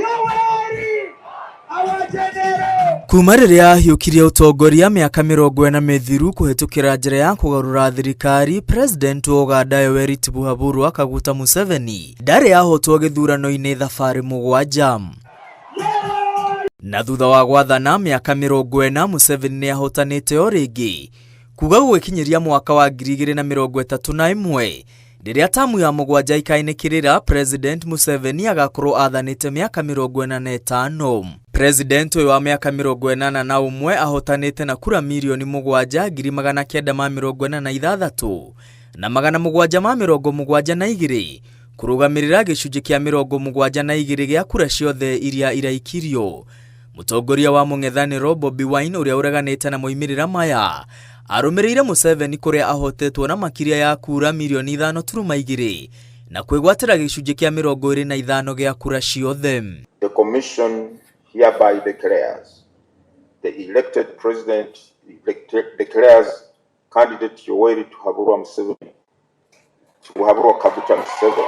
Yoweri, our general. Kuma rĩrĩa ahiũkirie ũtongoria mĩaka 40 mĩthiru kũhĩtũkĩra njĩra ya kũgarũra thirikari, President wa Uganda Yoweri Tibuhaburwa Kaguta Museveni ndarĩ ahotwo gĩthurano-inĩ thabarĩ 7. Na thutha wa gwathana mĩaka 40, Museveni nĩ ahotanĩte o rĩngĩ kuga gũgĩkinyĩria mwaka wa 2031 rĩrĩa tamu ya 7 ikainĩkĩrĩra, President Museveni agakorwo athanĩte mĩaka 45. President ũyũ wa mĩaka 81 ahotanĩte na kura mirioni 7 986 na 772 kũrũgamĩrĩra gĩcunjĩ kĩa 72 gĩa kura ciothe iria iraikirio. Mũtongoria wa mũng'ethanĩro Bobi Wine ũrĩa ũreganĩte na moimĩrĩra maya arũmĩrĩire Museveni kũrĩa ahotetwo na makĩria ya kura mirioni 5.2 na kwĩgwatĩra gĩcunjĩ kĩa 25 gĩa kura ciothe. The commission hereby declares the elected president declares candidate Yoweri Tibuhaburwa Museveni, Tibuhaburwa Kaguta Museveni,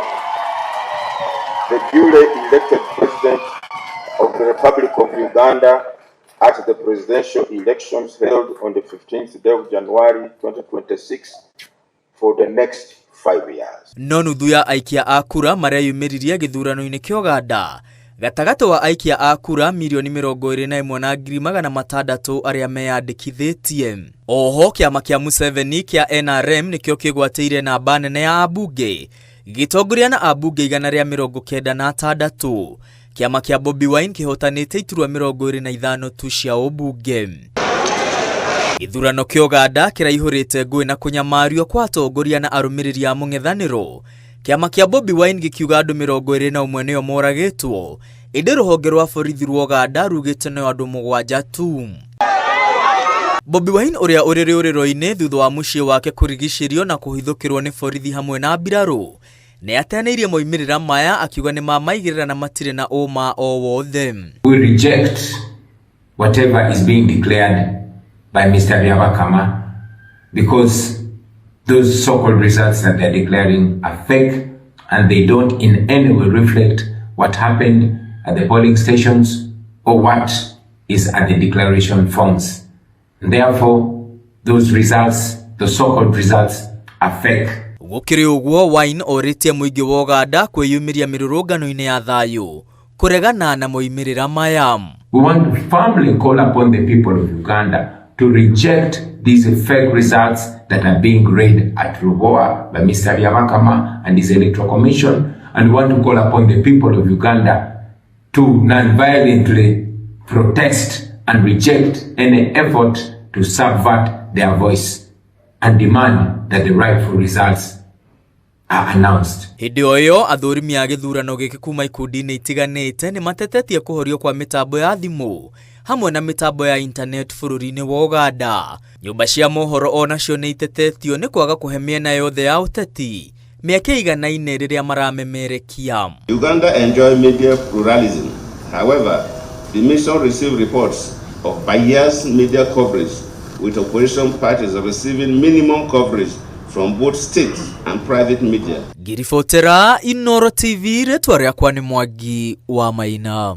the duly elected president of the Republic of Uganda at the presidential elections held on the 15th day of January 2026 for the next 5 years. No nuthu ya aikia a kura mareyumĩririe gĩthurano-inĩ kĩa Uganda gatagatĩ wa aikia a kura mirioni 21 na 600,000 arĩa meyandĩkithĩtie. Oho kĩama kĩa Museveni kĩa NRM nĩkĩo kĩgwatĩire namba nene ya ambunge gĩgĩtongoria na ambunge 196. Kĩama kĩa Bobi Wine kĩhotanĩte iturwa 25 tu cia ũmbunge. Gĩthurano kĩa Uganda kĩraihũrĩte ngũĩ na kũnyamario kwa atongoria na arũmĩrĩri a mũng'ethanĩro. Kĩama kĩa Bobi Wine gĩkiuga andũ 21 nĩo moragĩtwo, ĩndĩ rũhonge rwa borithi rwa Uganda rugĩte no andũ 7 tu. Bobi Wine ũrĩa ũrĩ rĩũrĩro-inĩ thutha wa mũciĩ wake kũrigicĩrio na kũhithũkĩrwo nĩ borithi hamwe na mbirarũ nĩ ateanĩirie moimĩrĩra maya akiuga nĩ mamaigĩrĩra na matirĩ na ũma o wothe. We reject whatever is being declared by Mr. Byabakama because those so-called results that they're declaring are fake and they don't in any way reflect what happened at the polling stations or what is at the declaration forms. And therefore, those results, the so-called results, are fake. Gũkĩrĩ ũguo, Wine orĩtie mũingĩ wa Uganda kwĩyumĩria mĩrũrũngano-inĩ ya thayũ kũregana na moimĩrĩra maya. We want to firmly call upon the people of Uganda to reject these fake results that are being read at Lubowa by Mr. Byabakama and his Electoral Commission, and we want to call upon the people of Uganda to non-violently protest and reject any effort to subvert their voice and demand that the rightful results are announced. Hĩndĩ o ĩyo athũrimi a gĩthurano gĩkĩ kuma ikundi-inĩ itiganĩte nĩ matetetie kũhorio kwa mĩtambo ya thimũ hamwe na mĩtambo ya internet bũrũri-inĩ wa Uganda. Nyũmba cia mohoro o nacio nĩ itetetio nĩ kwaga kũhe mĩena yothe ya ũteti mĩaka iganaine rĩrĩa maramemerekia. Uganda enjoy media pluralism. However, the mission received reports of biased media coverage, with opposition parties receiving minimum coverage from both state and private media. Ngiribotera Inooro TV, rĩtwa rĩakwa nĩ Mwangi wa Maina.